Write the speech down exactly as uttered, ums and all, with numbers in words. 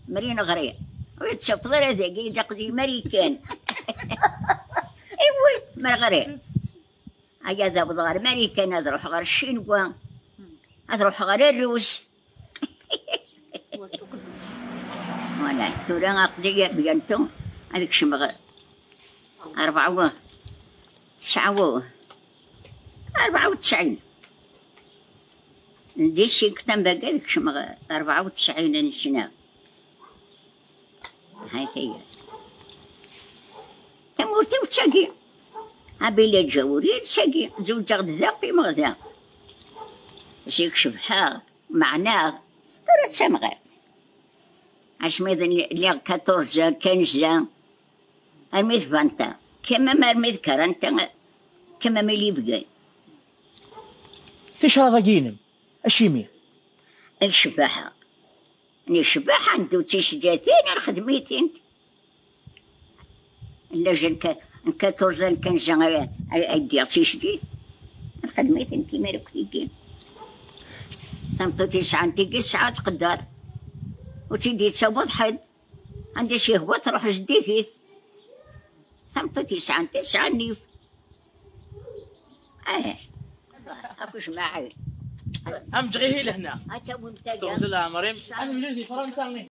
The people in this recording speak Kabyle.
Mrin ɣri. Ur tettafeḍ ara dagi, ilaq di Marikan. Iwi, mer ɣri. Aya ad awḍeɣ ɣer Marikan, ad ruḥeɣ ɣer Ccinwa, ad ruḥeɣ ɣer Rrus. Voilà, tura aql-iyi bientôt ad kecmeɣ rebɛa u tesɛa u, rebɛa u tesɛin. Di sink tambaga ad kecmeɣ rebɛa u tesɛin n ssna. Hay-, tagi. Tamurt-iw d tagi. Abila Ǧawuri d tagi. Zewǧeɣ-d da, qqimeɣ da. Zik cebḥeɣ, meɛnaɣ, tura d tamɣart. Asmi d-, lliɣ quatorze ans, quinze ans, armi d vingt ans. Quand même armi d quarante ans, quand même i libgen. Ticraḍ-agi-inem, acimi? Ncebbaḥ. Ncebbaḥ, neddu d tisdatin, nxedm-itent. Llaj n ka-, n quatorze ans, quinze ans ay, ay, ay ddiɣ d tisdit. Nxedm-itent imir akk tigi. Tameṭṭut yesɛan tigi tesɛa ttqeddar. Ur tt-id-yettaweḍ ḥedd. Anda s-yehwa truḥ zeddigit. Tameṭṭut yesɛan tesɛa nnif. Eh. Akk jmaɛi. Am ǧɣihi lehna. Ad tawim tagi. Steɣzel ɛemri. Ad nemlil di Fransa.